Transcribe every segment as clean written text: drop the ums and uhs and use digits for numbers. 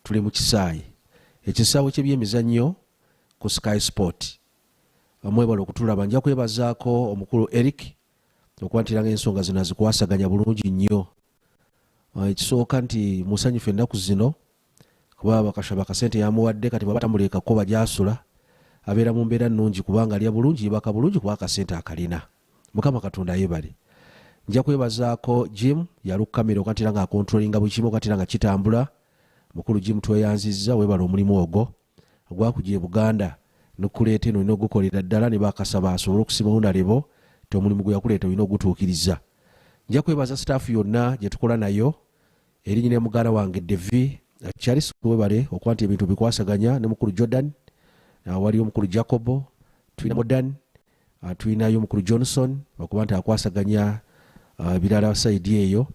Tuli mu kisaayi, ekisaawe ky'ebyemizannyo ku Sky Sport. Mwebale okutulaba. Nja kwebazaako omukulu Eric okuba nti era ng'ensonga zino azikwasaganya bulungi nnyo. Ekisooka nti musanyufu ennaku zino kuba bakashaba akasente yamuwadde kati bw'aba tamuleeka kkoba gy'asula abeera mu mbeera nnungi kubanga alya bulungi yebaka bulungi kuba akasente akalina. Mukama Katonda yebale. Nja kwebazaako Jim yalu camera okuba nti era nga akontrolinga buli kimu okuba nti era nga kitambula. Mukulu Jim tweyanzizza webale omulimu ogwo ogwakugya e Buganda nokukuleeta eno olina ogukolera ddala ne bakasaba asobole okusiima Honarebo nti omulimu gweyakuleeta olina ogutuukiriza. Nja kwebaza staff yonna gyetukola nayo eri ne muganda wange Devi Charles webale okuba nti ebintu obikwasaganya ne mukulu Jordan, waliyo omukulu Jacobo, tulina Modern, Tulinayo mukulu Johnson okuba nti akwasaganya ebirala sayidi eyo,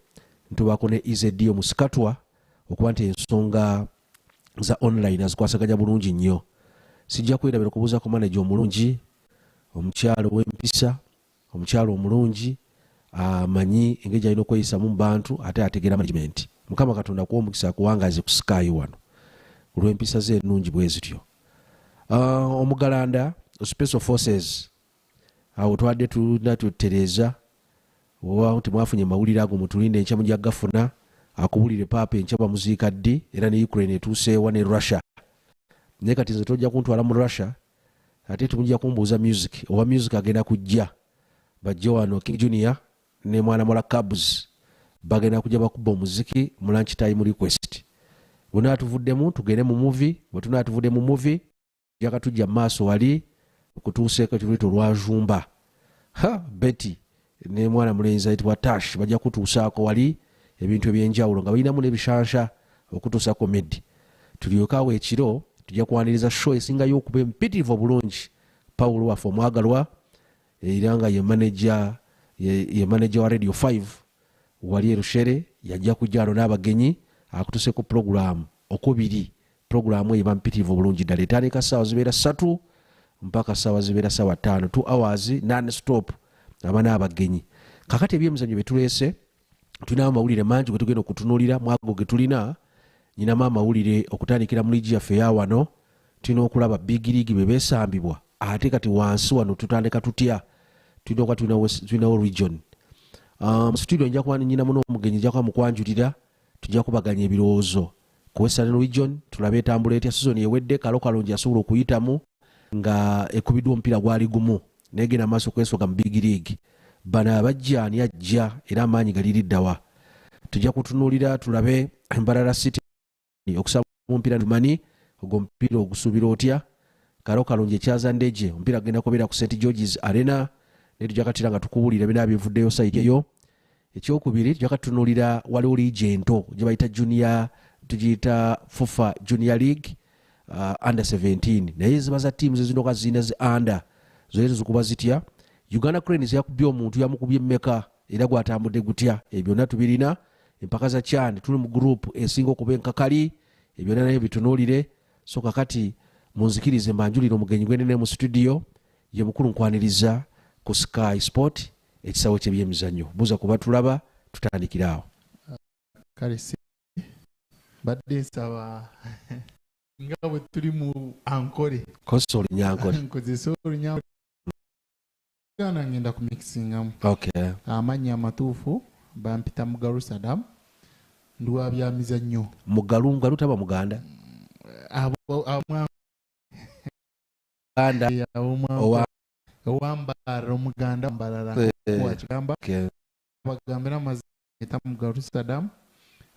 ntubaako ne EZD omusikatwa okuba nti ensonga za online azikwasaganya bulungi nnyo. Sijja kwerabira okubuuza ku manager omulungi, omukyala ow'empisa, omukyala omulungi amanyi engeri gyalina okweyisamu mu bantu ate ategeera management. Mukama Katonda akuwe omukisa akuwangaaze ku Sky wano olw'empisa ze ennungi bwe zityo. Omugalanda special forces awo twadde tulina tutereeza oba nti mwafunye mawulire ago mutulinde enkya mujja gafuna akubulire paapa enkya bamuziika ddi era ne Ukraine etuuseewa ne Russia naye kati nze tojja kuntwala mu Russia ate tumujja kumbuuza music owa music agenda kujja bajje wano King Junior ne mwana muwala Cubs bagenda kujja bakuba omuziki mu lunch time request. Bwe tuvuddemu tugende mu movie, bwe tunaba tuvudde mu movie jaka tujja mu maaso wali okutuuseeko ekiruyita olwazumba. Ha Betty ne mwana mulenzi ayitibwa Tash bajja kutuusaako wali ebintu eby'enjawulo nga balinamu n'ebishansha okutuusa ku midi. Tulyoke awo ekiro tujja kwaniriza show esingayo okuba empitirivu obulungi Paul waffe omwagalwa era nga ye manager ye manager wa Radio 5 wali e Rushere yajja kujja wano n'abagenyi akutuse ku pulogulaamu okubiri. Pulogulaamu eyo eba mpitirivu obulungi ddala, etandika ssaawa zibeera ssatu mpaka ssaawa zibeera ssaawa ttaano, 2 hours non stop aba n'abagenyi. Kakati ebyemizannyo bye tuleese tulina amawulire mangi ge tugenda okutunuulira mu ago ge tulina nyinamu amawulire okutandikira mu liigi yaffe eya wano tulina okulaba big league bwe beesambibwa ate kati wansi wano tutandika tutya tulina okuba tulinawo region um, studio nja kuba nyina muno omugenyi nja kuba mukwanjulira tujja kubaganya ebirowoozo ku western region tulabe etambula etya sizoni ewedde kalo kalungi yasobola okuyitamu nga ekubiddwa omupiira gwali gumu negenda maaso okwesoga mu big league bano abajja ani ajja era amaanyi galiriddawa tujja kutunuulira tulabe mbarara city okusaba omupiira mani ogwo omupiira ogusuubira otya kalo kalungi ekyaza ndeje omupiira gugenda kubeera ku st georges arena naye tujja katira nga tukuwulira bina bivuddeyo sayidi eyo ekyokubiri tujja katunuulira waliwo liigi ento gye bayita junior tugiyita fufa junior league uh, under 17 naye ziba za tiimu zezinoka zirina zi under zoye zikuba zitya uganda cranes yakubye omuntu yamukubye mmeka era gwatambudde gutya ebyo byonna tubirina empaka za chan tuli mu group esinga okuba enkakali ebyo byonna nayo bitunuulire so kakati munzikirize mbanjulire omugenyi gwendine mu studio ye mukulu nkwaniriza ku sky sport ekisawo kyebyemizannyo buuza kuba tulaba tutandikire awo kale si badde nsaba nga bwe tuli mu ankole kozesa olunyankole nkozesa olunyankole Gana ngenda ku mixingamu. Okay. Amannya amatuufu bampita Mugalu Sadam ndi wa byamizannyo. Mugalu Mugalu taba Muganda. Abo abo Muganda. Owa Owambarara Omuganda Mbarara eh, wakigamba. Okay. Bagambira amazima eta Mugalu Sadam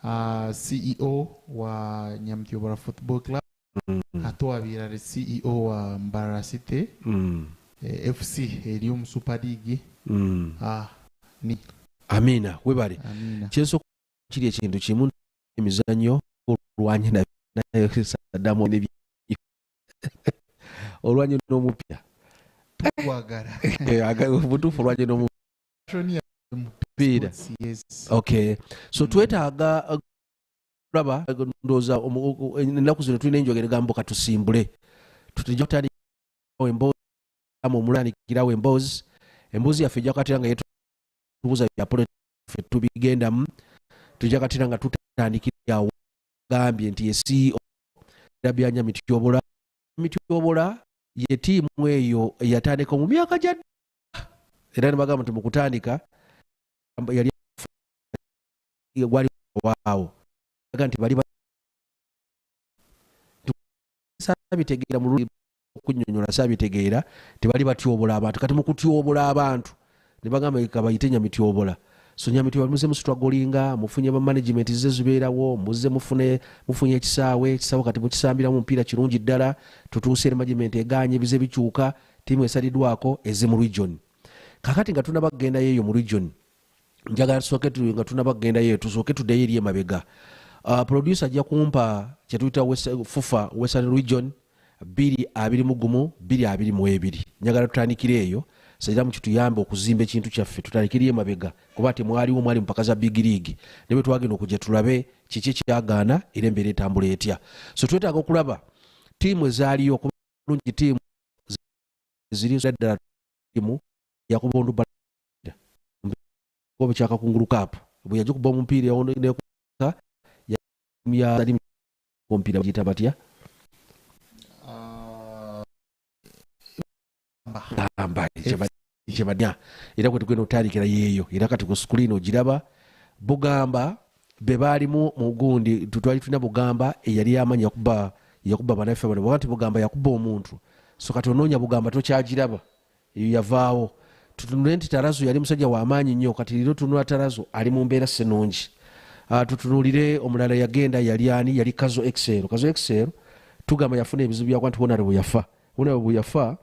uh, CEO wa Nyamutiyobora Football Club ate owabaire ari CEO wa Mbarara City eh, FC eri omu Super League ah, ni Amiina webale Amiina. Kyensooka kiri ekintu kimu emizannyo olwanye nayo Saddam ne olwanye n'omupiira Gwagala. Obutuufu olwanye n'omupiira Okay so twetaaga kulaba ndowooza ennaku zino tulina enjogera egamba katusimbule tutujja kutandikawo emboozi omulanikirawo emboozi emboozi yaffe ejja kukatira nga yetubuuza bya politics ffe tubigendamu tujja katira nga tutandikirawo. Gambye nti ye CEO bya Nyamityobola. Mityobola ye ttiimu eyo eyatandika mu myaka gya era ne bagamba nti mu kutandika yali gwali waawo aga nti bali sabitegeera mu okunyonyola sabitegeera tebali batyobola abantu. Kati mu kutyobola abantu ne bagamba kabayite Nyamityobola. So Nyamityobola muze musitwagolinga, mufunye ba management zize zibeerawo, muze mufune mufunye ekisaawe, ekisaawe kati mukisambiramu omupiira kirungi ddala. Tutuuse eri management egaanye, bize bikyuka, ttiimu esaliddwako eze mu region. Kakati nga tunaba kugendayo eyo mu region, njagala tusooke nga tunaba kugendayo eyo tusooke tuddeyo eri emabega. Producer ajja kumpa kyetuyita FUFA Western Region 2021 2022. Njagala tutandikire eyo sairamu kituyambe okuzimba ekintu kyaffe. Tutandikire emabega kuba temwaliwo, mwali mupaka za big league, ne bwe twagenda okujja tulabe kiki ekyagaana era embeera etambula etya. So twetaaga okulaba ttiimu ezaaliyo kuba bulungi ttiimu ziri ddala. Ttiimu yakuba onduba kyakakungulu cup bwe yagikuba omupiira nekuka yali omupiira bagiyita batya? Gamba kyebanya era kwe tugenda okutandikira yeeyo. Era kati ku screen ogiraba Bugamba be baalimu mu gundi. Twali tulina Bugamba eyali yamanyi yakuba yakuba banaffe bano bwaga nti Bugamba yakuba omuntu. So kati onoonya Bugamba tokyagiraba, eyo yavaawo. Tutunule nti Tarazo yali musajja w'amaanyi nnyo, kati leero tunula Tarazo ali mu mbeera senungi. Tutunulire omulala yagenda yali ani? Yali Kazo Excel. Kazo Excel tugamba yafuna ebizibu byakuba nti Honorable yafa. Honorable bwe yafa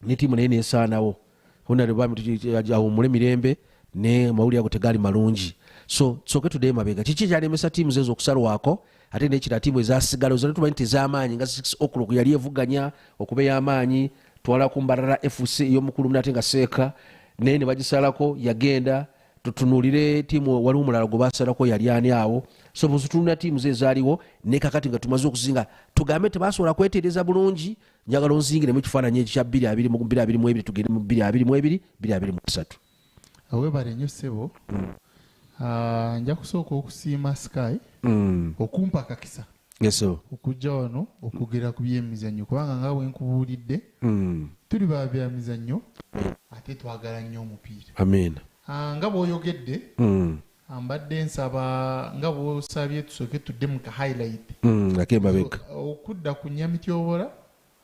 ne tiimu naye nesaanawo. Honorable bambi awummule mirembe, ne mawulire ago tegaali malungi. So tusooke tuddeyo mabega, kiki ekyalemesa tiimu zezo okusalwako? Ate nekira tiimu ezasigala zona tumanyi nti ez'amaanyi nga 6 o'clock yali evuganya okuba ey'amaanyi, twala ku Mbarara FC ey'omukulu muna ate nga seeka naye ne bagisalako yagenda. Tutunuulire tiimu, waliwo omulala gwe basalako yali ani awo? So bwezitunulira tiimu ze ezaaliwo ne kakati nga tumaze okuzinga, tugambe tebasobola kweteereza bulungi. Njagala onzingiremu ekifaananyi ekyo kya 2022 tugende mu 2022 2023. Webale nnyo ssebo. Nja kusooka okusiima Sky okumpa akakisa okujja wano okwogera ku byemizannyo, kubanga nga bwe nkubuulidde tuli ba byamizannyo ate twagala nnyo omupiira. Amiina. Nga bw'oyogedde, mbadde nsaba nga bw'osabye tusooke tudde mu ka highlight ak'emabega. So, okudda ku Nyamityobola,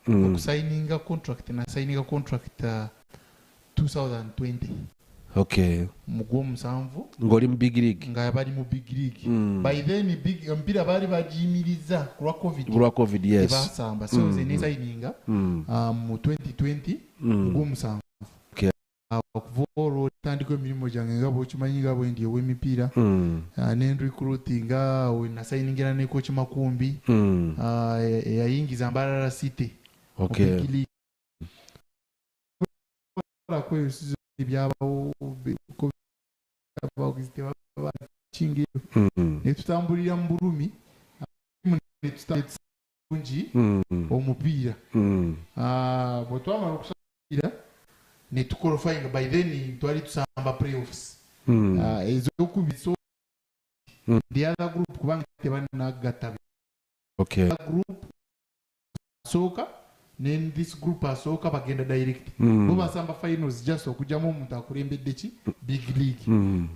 okusayininga contract, nasayininga contract 2020 mu Gwomusanvu. Ng'oli mu big league. Nga bali mu big league. By then big omupiira baali bagiyimiriza ku lwa COVID. Lwa COVID, yes. Tebasamba, so nze nesayininga mu 2020 mu Gwomusanvu. Okuva olwo tandika emirimu gyange nga bwokimanyi nga bwendi ow'emipiira, nenrecruitinga we nasayiningira ne coach Makumbi, eyayingiza Mbarara City mu big league. Kolako eyo season ebyabawo abawagizi tebakinga ne tutambulira mu bulumi ne bulungi omupiira. Bwe twamala okusabira ne tuqualifying, by then twali tusamba playoffs ezokubiri, so the other group kubanga tebanagatta group asooka ne this group asooka bagenda direct. Bo basamba finals just okugyamu omuntu akulembedde ki big league.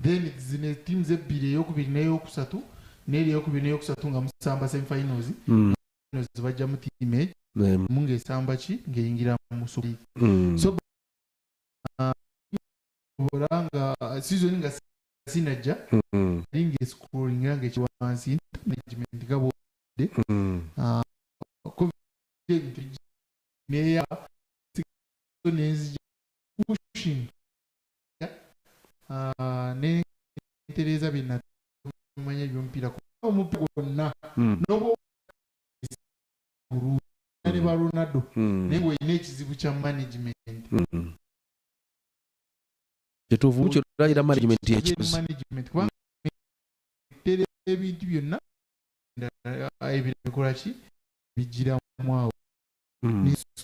Then zino teams ebbiri, eyokubiri n'eyokusatu, n'eri eyokubiri n'eyokusatu nga musamba semifinals. Finals bajjamu team emu ng'esamba ki ng'eyingira mu Super League. So bora nga season nga sinajja ali ng'escoringa ng'ekiwansi management nga bwodde COVID ebintu neya nenzija pushing nentereeza byenamanya ebyomupiira kuba omupiira gwonna noba guru ne ba Ronaldo naye ng'olina ekizibu kya management. Kituufu kyolayira management ekibuzi. Management kubanga tereza ebintu byonna ebirala bikola ki bijjiramu awo.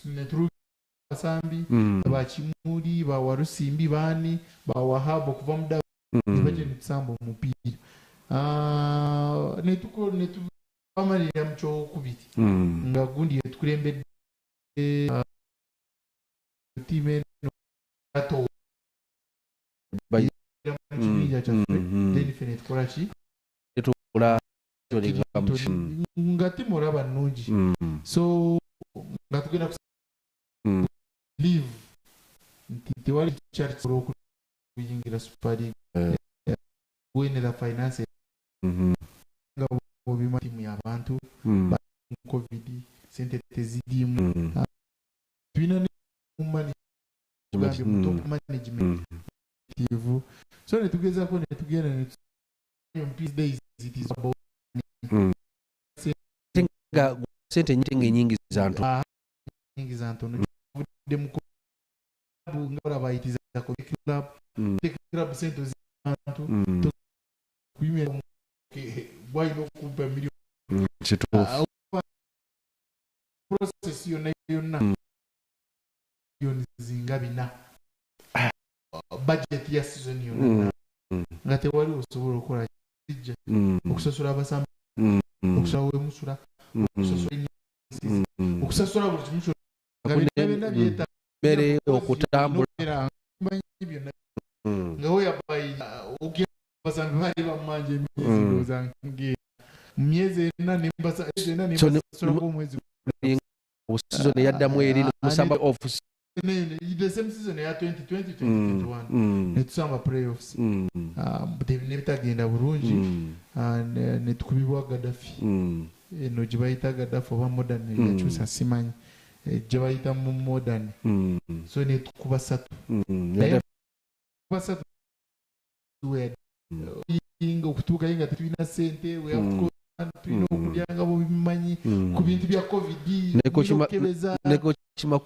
Neturubasambi bakimuli bawarusimbi baani bawahabu okuva mu dda nebajja netusamba omupiira. Twamalirira mu kyokubiri nga gundi yetukulembedde tiimu eno mu kibinja kyaffe, then ffe netukola ki? Nga tiimu olaba nnungi, so nga tugenda believe nti tewali kyali kisobola okuyingira Super League when the finance nga bw'obima tiimu y'abantu COVID, sente teziriimu, tulina ne mu top management so netugezaako netugenda days it is about nga sente ng'enyingiza ntono. Nyingiza ntono, kivudde mu nga olaba it is a club, club sente bantu kuyimira bwalina okumpa miliyoni. Kituufu. Process yonna yonna miliyoni zinga 400 budget ya season yonna, nga tewali osobola okukola kijja okusasula abasambi, okusasula wemusula, okusasula, okusasula buli kimu kyonna, nga byonna byonna byetaaga Mmere, okutambula. Manyi byonna nga weyabayi ogenda abasambi baali bamanja emyezi, ndowooza nge mu myezi 4 ena nembasasulako omwezi. Season eyaddamu eri musamba off. The same season eya 2020 2021 netusamba playoffs, nebitagenda bulungi, netukubibwa Gaddafi, eno gye bayita Gaddafi oba Modern yakyusa simanyi, gye bayita mu Modern, so netukuba 3 kuba 3 nga okutuukayo nga tetulina sente, tulina okulya nga bwebimanyi ku bintu bya COVID okukebeza. Nekokima.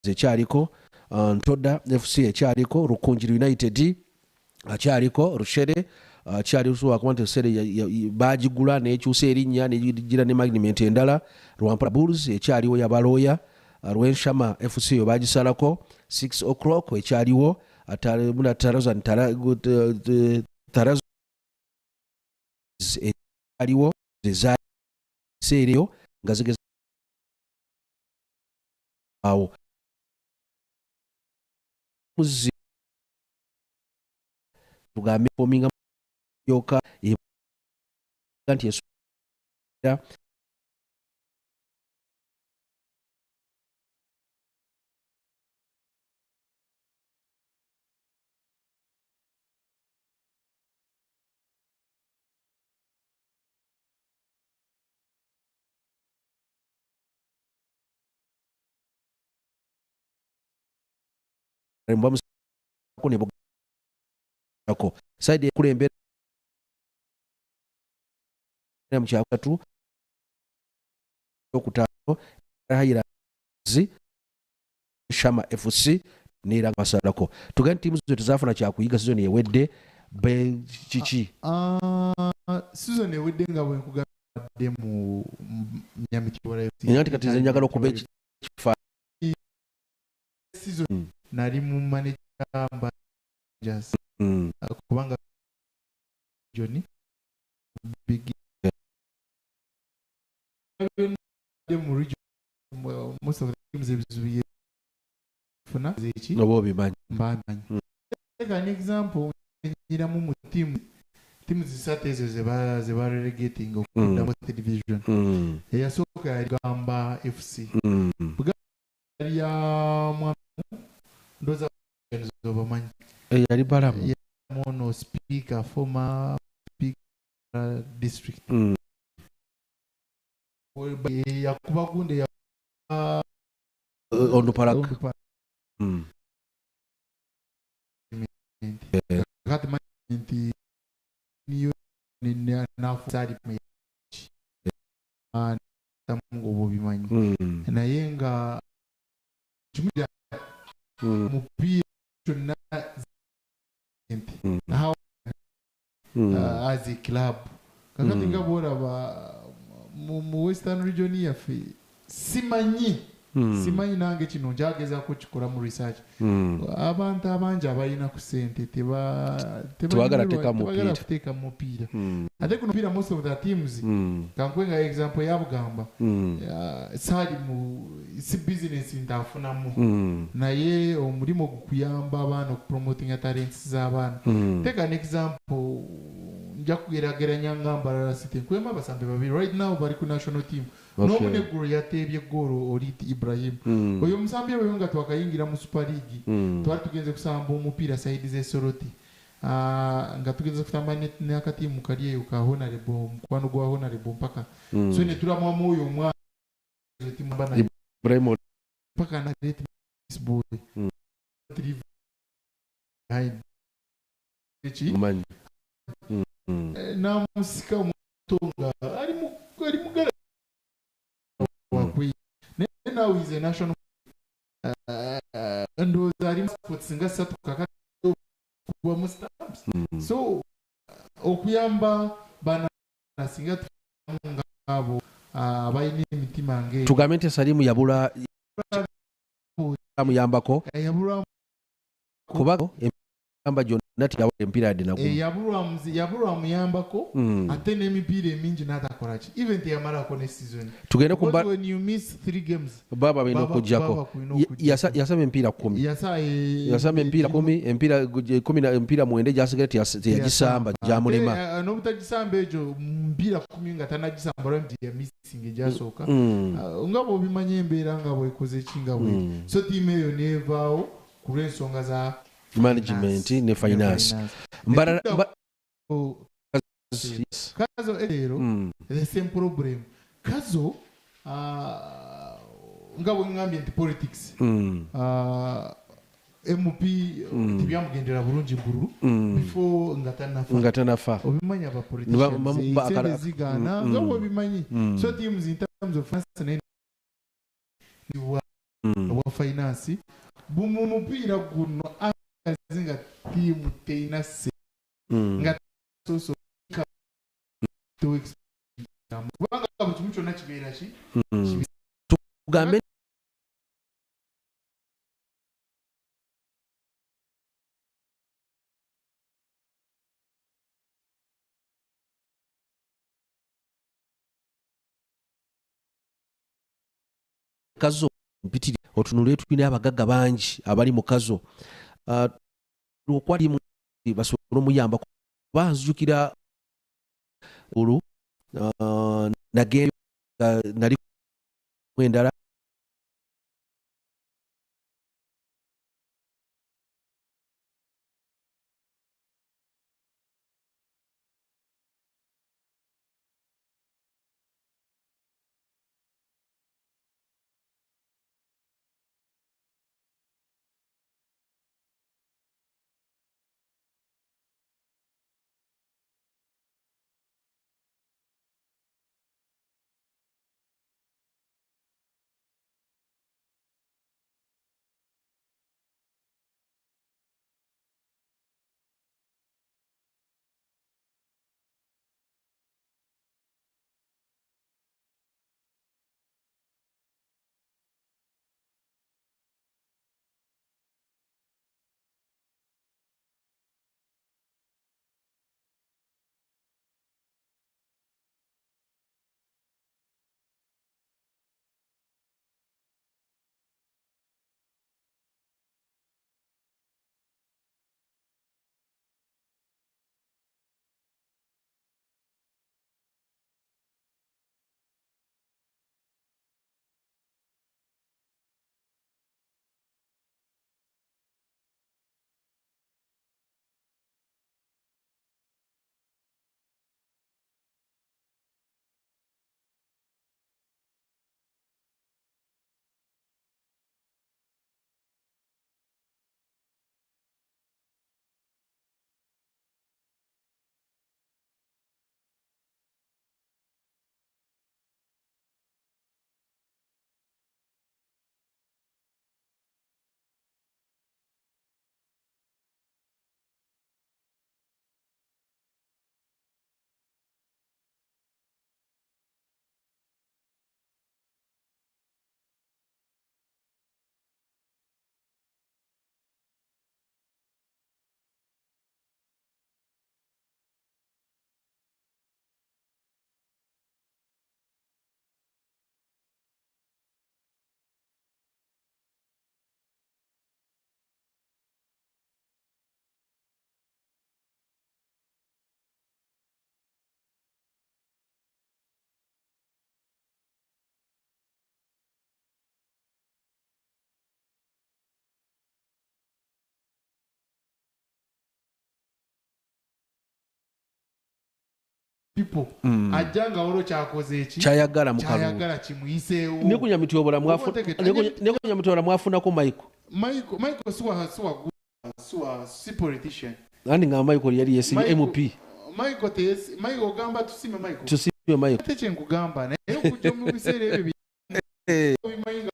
Ekyaliko Ntoda FC, ekyaliko Rukunjiri United, akyaliko Rushere, akyali wakuba nti Rushere bagigula nekyusa erinnya negira ne management endala. Rwampara Bulls ekyaliwo yabalooya. Rwenshama FC yo bagisalako. 6 o'clock ekyaliwo. Tarazo ekyaliwo ezaseera eyo nga zigeza awo muzi tugambe fominga yoka nti esula. NRM bamusako ne ko side ekulembera mu kyakatu okutaano Highlands Shama FC neera basalako. Tugende ttiimu zo tezaafuna kyakuyiga sizoni ewedde be kiki? Season ewedde nga bwe nkugambye mu Nyamityobora FC. Nti kati nze njagala okuba ekifa Season nali mu manager Rangers. Kubanga Johnny Big mu region, most of the teams ebizibu byefuna eki oba obimanyi. Mbamanyi. Take an example, nyiramu mu team zisatu ezo zeba relegating okudda mu division. Eyasooka yali Gamba FC. Yali ya mwami ndoza obamanyi. Yali Balamu. Ono speaker, former speaker district. Yakuba gundi ya Onduparaka. Onduparaka. Kati manyi nti niyo nafusaali mu nga obimanyi. Naye nga kimu mupiira kyonna nti how as a club kakati nga bwolaba mu Western Region yaffe, simanyi nange kino njagezaako kikola mu research. Abantu abangi abalina ku sente Tebagala teeka tebagala mupiira. Kuteeka mu mupiira. Ate kuno mupiira, most of the teams, kankwe nga example ya Bugamba, saali mu si business ntafunamu, naye omulimu gukuyamba abaana okupromotinga talents z'abaana. Take an example, nja kugeraageranya nga Mbarara City, nkwemu abasambi babiri right now bali ku national team. N'omu neggulo yateebye goolo, Olit Ibrahim. Oyo omusambi oyo nga twakayingira mu Super League, twali tugenze kusamba omupiira side z'esoroti. Ah, nga tugenze kutamba n'akatiimu kali eyo ka honorable, mukwano gwa honorable mpaka. So ne tulamwamu oyo omwana timba naye Ibrahim. Mpaka na let this boy three behind eki Mumanyi. Namusika omuto nga ali mugala wakwe, naye now is a national, ndowooza ali mu sports nga ssatu kakati kubamu stamps. So okuyamba bana singa tufunamu nga abo abalina emitima ngaeyo. Tugambe nti Salimu yabula amuyambako. Yabulwa. Kuba emigamba gyonna teyawa empiira yadde nagumu. Yabulwa amuyambako. Ate n'emipiira emingi n'atakolaki, even teyamalako ne season. Tugende ku Because when you miss three games, baba balina okuggyako. Baba kulina okuggyako. Yasaba emipiira 10. Yasamba emipiira 10, empiira 10 emipiira 9 gyasigala teyagisamba, gyamulema. Ate, n'obutagisamba egyo mupiira 10 nga tanagisamba lwa nti yamissinga egyasooka. Ah, nga bw'obimanya embeera nga bwekoze ki nga bwe so tiimu eyo nevaawo ku lw'ensonga za management ne finance. Netudda Kazo leero, the same problem. Kazo, nga bwe ŋŋambye nti politics, MP tebyamugendera bulungi mbululu before nga tannafa. Nga tanafa. Obimanyi aba politicians, esente zigaana nga bwebimanyi. So teams in terms of finance naye obwa finance mu mupiira guno azi nga tiimu terina se nga soso kubanga buli kimu kyonna kibeera ki. Tugambe Kazo mpitiri otunule, tulina abagagga bangi abali mu Kazo. Ah, okwali basobole omuyamba kuba nzijukira olu nagenda nali endala. People ajja nga waliwo kyakoze eki Kyayagala mu kalulu. Kyayagala kimuyiseewo. Ne ku Nyamityobora Oba otegedde. Ne ku Nyamityobora mwafunako Michael. Michael, Michael siwa si politician. Andi nga Michael yali yesibye MP. Michael teyesi, Michael ogamba tusime Michael. Tusime Michael. Ate kye nkugamba naye okujja mu biseera ebyo bimanyi nga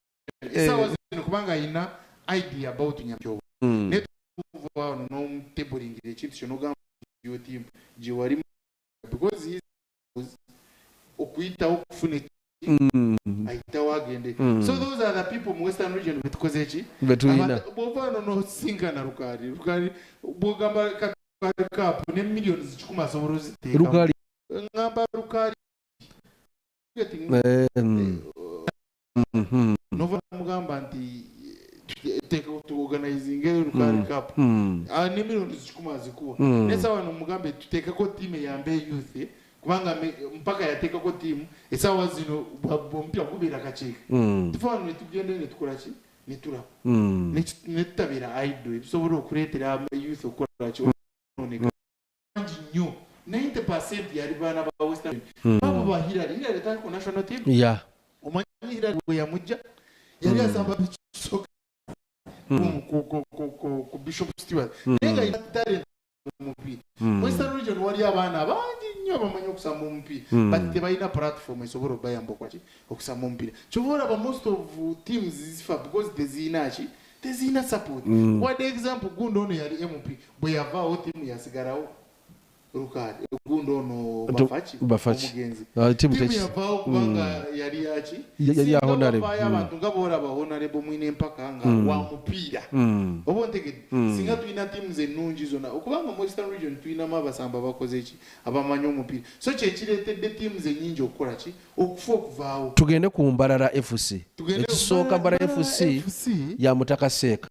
essaawa zino kubanga alina idea about Nyamityobora. Naye tuva wano n'omutebulingira ekintu kyo n'ogamba yo team gye wali because he is okuyitawo okufuna ayitawo agende. So those are the people mu Western Region betukoze ki? Betulina. Bw'ova wano n'osinkana Lukaali, Lukaali bw'ogamba Lukaali Cup ne millions 100 asobola oziteekamu. Lukaali. Ngamba Lukaali. Nova mugamba nti teeka tuorganizinge Lukaali Cup. Ne millions 100 azikuwa. Naye sawa wano mugambe tuteekeko team eyambe youth, kubanga mpaka yateekako team essaawa zino omupiira gubeera kakiika. Tufa wano ne tugenda ne tukola ki? Ne tulaba. Ne tutabeera idle ebisobola okuleetera youth okukola ki? Okwononeka. Bangi nnyo. 90% yali baana ba Western. Babo ba Hillary. Hillary tali ku national team. Omanyi Hillary bwe yamujja yali asamba bisoka ku Bishop Stewart. Naye nga alina talent mu mupiira. Western Region wali abaana bangi nnyo abamanyi okusamba omupiira. But tebalina platform esobola okubayamba okwaki okusamba omupiira. Kyova olaba most of teams zifa because tezirina ki? Tezirina support. Wadde example gundi ono yali MP bwe yavaawo team yasigalawo. Lukaali gundi ono Bafaki, Bafaki. omugenzi. Ah, tiimu Tiimu yavaawo kubanga yali yaki? Yali ya Singa honorable. wavaayo abantu nga bw'olaba honorable mwine mpaka nga wa mupiira. Oba ontegedde? Singa tulina teams ennungi zonna, okubanga mu Western Region tulinamu abasamba bakoze ki? Abamanyi omupiira. So kye kireetedde teams ennyingi okukola ki? Okufa okuvaawo. Tugende ku Mbarara FC. Tugende ku Ekisooka Mbarara Mbarara FC FC. ya Mutaka Seeka.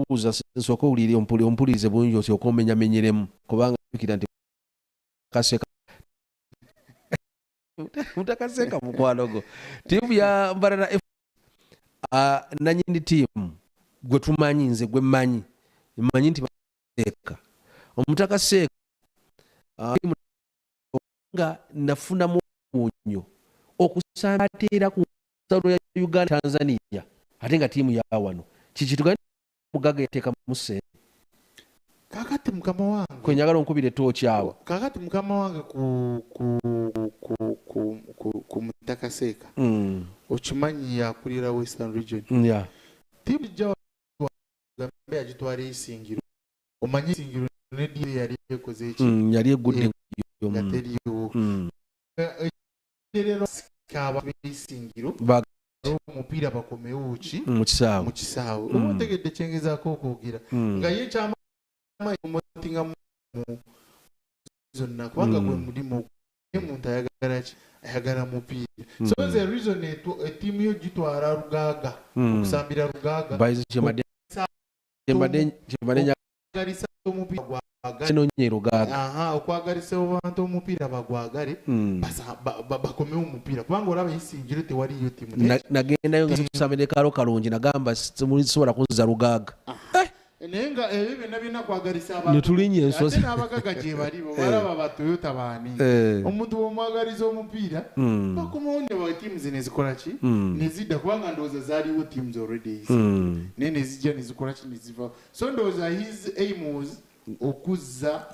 Buuza nsooke owulire ompulirize bulungi osooke omenyamenyeremu kubanga jjukira nti Kaseeka Mutaka Seeka mukwano gwo. Ttiimu ya Mbarara FC, nanyini ttiimu gwe tumanyi, nze gwe mmanyi, mmanyi nti Seeka. Omutaka Seeka, nga nafunamu nnyo okusamba ateera ku nsalo ya Uganda Tanzania ate nga ttiimu ya wano. Kiki tugambye mugagga yateekamu ssente? Kaakati mukama wange. Kwe njagala onkubire ttooki awo. Kaakati mukama wange ku Mutaka Seeka. Okimanyi yakulira Western Region. Ttiimu ejja gambe yagitwala Isingiro. Omanyi Isingiro ne ddiiru yali ekoze ki? Yali egudde Nga teriiwo. Ekigendererwa kaba Isingiro. Omupiira bakomewo ki? Mu kisaawe. Mu kisaawe. Oba otegedde kye ngezaako okwogera. Nga ye kyamaanyi promotinga mu zonna kubanga gwe mulimu ye muntu ayagala ki? Ayagala mupiira. So nze reason ettiimu yo gitwala Rugaaga. Okusambira Rugaaga. Bayizi kyembadde Okwagalisa omupiira gwagale. Kinonye Rugaaga. Aha, okwagalisa abantu omupiira bagwagale, bakomewo omupiira kubanga olaba Isingiro tewaliyo ttiimu. Nagendayo nga sikusambira Kalo Kalungi, nagamba sisobola kunza Rugaaga. Naye nga ebyo byonna byonna kwagalisa abantu. Ne tulinnya ensozi. Ate n'abagagga gye bali, bo balaba ba Toyota baani. Omuntu bw'omwagaliza omupiira, bakomawo ne ba teams ne zikola ki? Ne zidda kubanga ndowooza zaaliwo teams already Isingiro. Naye ne zijja ne zikola ki? Ne ziva. So ndowooza his aim was okuzza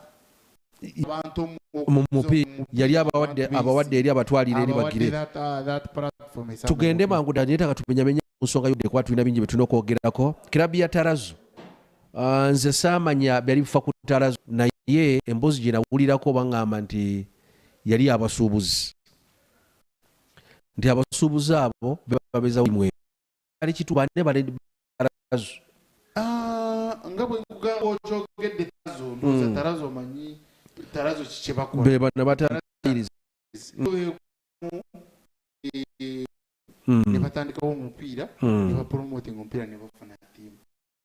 abantu Mu mupiira. Yali abawadde eri abatwalira eri Abawadde bagire. that platform esamba Tugende omupiira. mangu ddala, neetaaga tumenyamenye ku nsonga y'obudde kuba tulina bingi bye tulina okwogerako. Kirabu ya Tarazo. Nze saamanya byali bifa ku Tarazo, naye emboozi gye nawulirako baŋŋamba nti yali abasuubuzi. Nti abasuubuzi abo be babeeza mwe. Ali kituufu, bane bale Tarazo. Nga bwe nkugamba okyogedde Tarazo, ndowooza Tarazo omanyi Tarazo ki kye bakola. Be bano batayiriza. Ne batandikawo omupiira, ne bapromotinga omupiira ne bafuna ttiimu.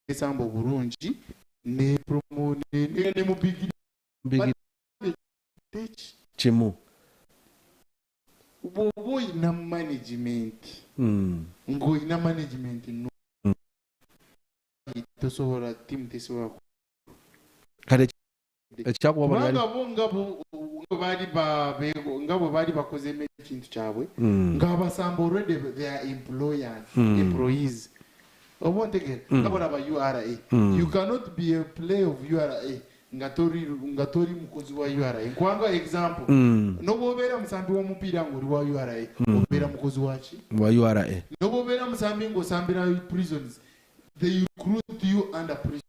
Esamba obulungi ne promo, ne mu big Big Tech. Kimu. Bw'oba olina management, ng'olina management no, tosobola, ttiimu tesobola Kale Ekyakuba bano Kubanga yali bo nga bo nga baali ba- be- nga bwe baali bakozeemu ekintu kyabwe, ng'abasamba already they are employers, employees. Oba ontegeera, nga bolaba URA, you cannot be a player of URA nga tori mukozi wa URA. Nkwanga example, nobwobeera musambi w'omupiira ng'oli wa URA, obeera mukozi waki? Wa URA. Nobwobeera musambi ng'osambira Prisons, they recruit you under prison.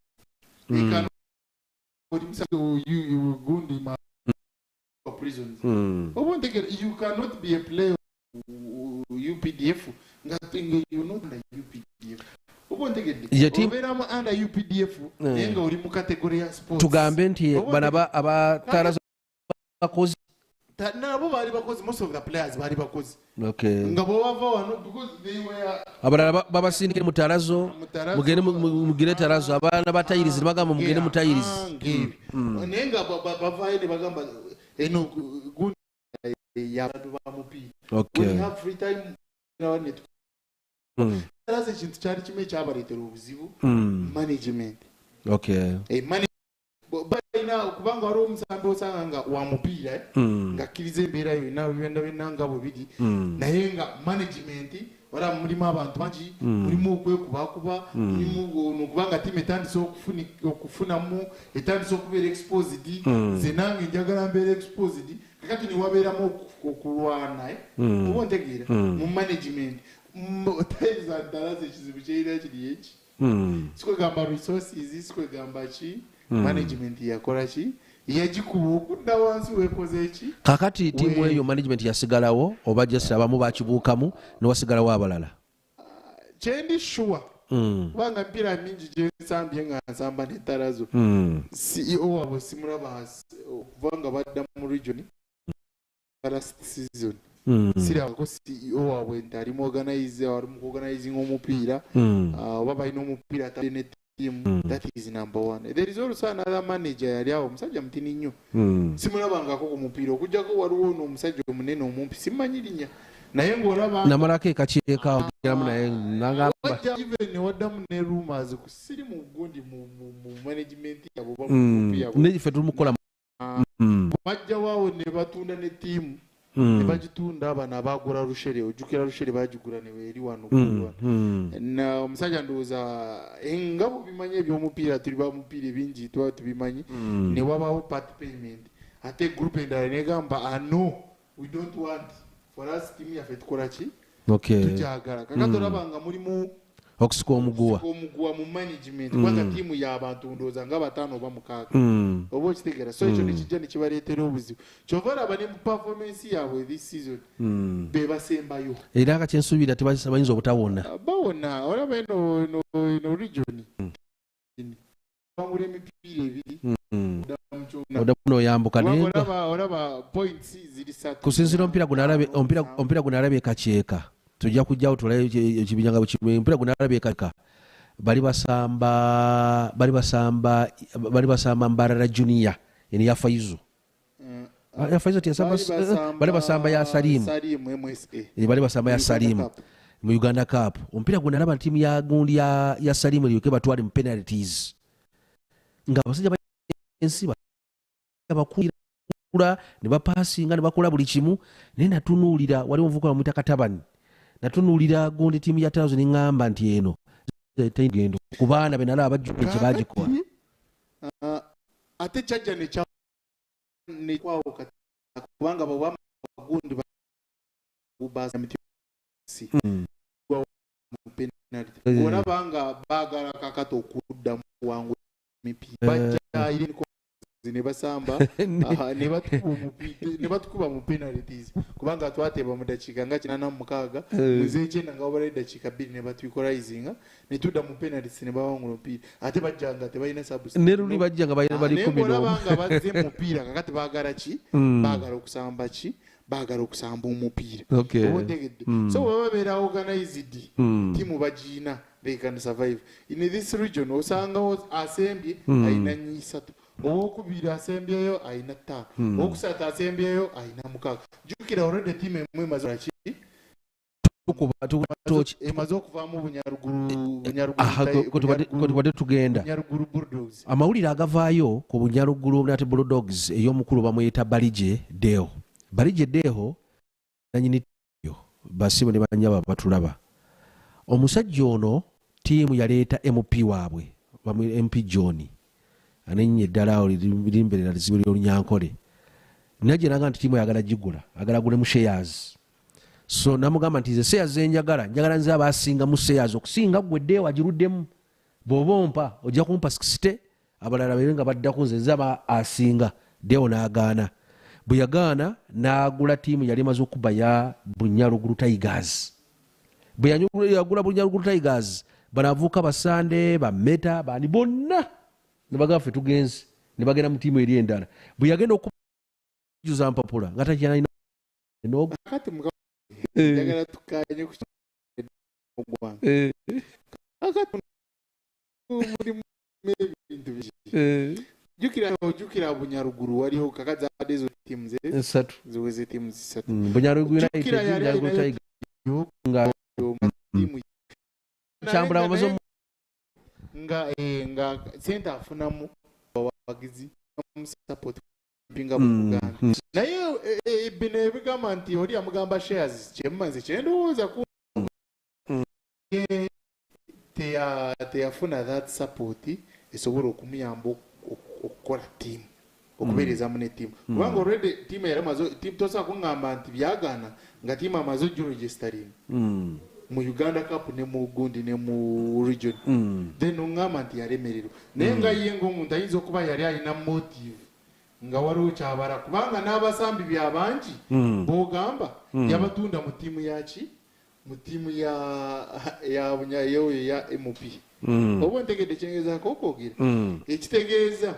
They cannot, oli musambi gundi ma Prisons. Oba ontegeera, you cannot be a player of UPDF nga you're not under UPDF. Oba ontegedde? Ye team- Obeeramu under UPDF, naye nga oli mu category ya sports. Tugambe nti Oba bano abatalazo bakozi? Nabo baali bakozi. Most of the players baali bakozi. Okay. Nga bwewava wano, because they were Abalala babasindikire mu Tarazo. Mu Tarazo. Mugende mugire Tarazo. Abaana ba tayirizi nebagamba mugende mu tayirizi. Ngebyo, naye nga bavaayo ne bagamba eno gundi y'abantu ba mupiira. When you have free time, ne Tarazo ekintu kyali kimu ekyabaleetera obuzibu, management. Eh, balina kubanga waliwo omusambi osanga nga wa mupiira, eh, ng'akkiriza embeera yonna, byonna byonna nga bwe biri, naye nga management wala mulimu abantu bangi, mulimu okwekubakuba, mulimu ono kubanga tiimu etandise okufunamu, etandise okubeera exposed. Nze nange njagala mbeera exposed. Kakati newabeeramu okulwana, eh? Oba ontegeera, mu management. Times and Tarazo ekizibu kyerina kiri eki, sikwegamba resources, sikwegamba ki, management yakola ki, yagikuba okudda wansi, wekoze ki. Kakati tiimu eyo management yasigalawo oba just abamu bakibuukamu newasigalawo abalala? Kyendi sure, kubanga emipiira mingi gyensambye nga nsamba ne Tarazo, CEO waabwe simulaba okuva nga badda mu region last season. Sirabako CEO waabwe nti ali mu organize, ali mu organizing omupiira. Ah, oba balina omupiira atadde ne team. That is number one. There is also another manager yali awo, omusajja mutini nnyo. Simulabangako ku mupiira okuggyako waliwo ono omusajja omunene omumpi, simanyi linnya, naye ng'olaba Namalako ekakyeka ogeramu naye nagamba. Wajja even newaddamu ne rumors ku siri mu gundi mu management yabwe oba mu group yabwe. Ne ffe tuli mukukola. Bajja waawo ne batunda ne ttiimu, ne bagitunda bano abagula Rushere. Ojjukira Rushere bagigula ne eri wano gundi wano. Na omusajja ndowooza, eh, nga bwebimanyi ebyomupiira, tuli bamupiira ebingi tuba tubimanyi. Ne wabaawo part payment, ate group endala negamba, "Ah, no, we don't want, for us tiimu yaffe tukola ki? Tugyagala." Kakati olaba nga mulimu okusika omuguwa. Omuguwa mu management, kubanga tiimu y'abantu ndowooza nga bataano oba mukaaga. Oba okitegeera? So ekyo nekijja nekibaleetera obuzibu. Kyova olaba ne mu performance yaabwe this season, be basembayo. Era nga kyensuubira bayinza obutawona. Ah, bawona. Olaba eno region bangula emipiira ebiri, odda mu kyokuna. Oddamu noyambuka, naye Kubanga olaba points ziri satu. Kusinziira omupiira omupiira gunalabye kakyeka, tujja kujjawo tulabe ekibinja nga bwe omupiira gunalabye kakyeka, bali basamba Mbarara Junior eno ya Faizo. Ya Faizo teyasamba. Bali basamba. Bali basamba ya Salimu. Salimu MSA. Eh, bali basamba ya Uganda Salimu. Cup. Mu Uganda Cup, omupiira gwe nalaba tiimu ya gundi ya Salimu eryoke batwale mu penalties, nga abasajja ensi bakula ne bapasinga ne bakola buli kimu, naye natunuulira waliwo omuvubuka bamuyita Katabani. Natunuulira gundi tiimu ya Tarazo ne ŋŋamba nti eno gendo ku baana be nalaba bajjukira kye bagikola. Kaakati, ah, ate kyajja nekwawo kati, kubanga bwaba gundi si mu penalty. Olaba nga baagala kakati okudda mu kuwangula emipiira, bajja Irene Kozi ne basamba, aha, ne batukuba mu penalties, kubanga twateeba mu dakiika nga 86, mu z'ekyenda nga wabala eddakiika 2 ne batuequalizinga, ne tudda mu penalties ne bawangula omupiira. Ate bajja nga tebalina substitute. Ne luli bajja nga Ah, bali naye 11. bw'olaba nga bazze mu mupiira kakati, baagala ki? Baagala okusamba ki? Baagala okusamba omupiira. Oba otegedde? So bwe babeera organized, tiimu bagiina, they can survive in this region. Osangawo asembye ayina 3, owokubiri asembyeyo ayina 5, owokusatu asembyeyo ayina 6. Jjukira already tiimu emu emaze ki? Tukuba tukuba toki. Emaze okuvaamu Bunyaruguru Bunyaruguru Aha, kwe tubadde- kwe tubadde tugenda. Bunyaruguru Bulldogs. Amawulire agavaayo ku Bunyaruguru Nat Bulldogs ey'omukulu bamuyita Barigye Deo. Barigye Deo nanyini yo basibo ne banyabo abatulaba. Omusajja ono ttiimu yaleeta MP waabwe bamu MP John anennya eddala awo limberera lizibu ly'Olunyankole. Najja nagamba nti ttiimu ayagala gigula, agala agulemu shares. So namugamba nti nze shares zenjagala, njagala nze abasingamu shares okusinga ggwe Deo agiruddemu. Bw'oba ompa ojja kumpa 60, abalala babe nga baddako, nze nze aba asinga. Deo n'agaana. Bwe yagaana n'agula ttiimu yali emaze okuba ya Bunyaruguru Tigers. Bwe yagula Bunyaruguru Tigers, bano abavubuka ba Sande, ba Meta, baani bonna ne bagamba ffe tugenze, ne bagenda mu ttiimu eri endala. Bwe yagenda okujuza mpapula nga takyalina n'ogu- Kati mukama, njagala tukkaanye ku ogwange. Kakati mulimu ebintu bingi. Jjukira, ojjukira Bunyaruguru waliwo kakati zaabadde ezo ttiimu ze Esatu. Ziweze ttiimu zisatu. Bunyaruguru United, Jjukira yali Bunyaruguru alinayo Tigers nga ttiimu Kyambula bamaze nga sente afunamu abawagizi mu support pinga mu Uganda. Naye bino ebigamba nti oli amugamba shares, kyemmanzi kyendowooza ku teyafuna that support esobola okumuyamba okukola ttiimu, okubeerezamu ne ttiimu, kubanga already ttiimu yali amaze. Ttiimu tosobola kuŋŋamba nti byagaana nga ttiimu amaze ogiregistering mu Uganda Cup ne mu gundi ne mu region, then oŋŋamba nti yalemererwa. Naye nga ye ng'omuntu ayinza okuba yali alina motive nga waliwo kyabala, kubanga n'abasambi byabangi b'ogamba yabatunda mu ttiimu yaki, mu ttiimu ya Bunyayoyo ya MP. Oba ontegedde kyengezaako okwogera? Ekitegeeza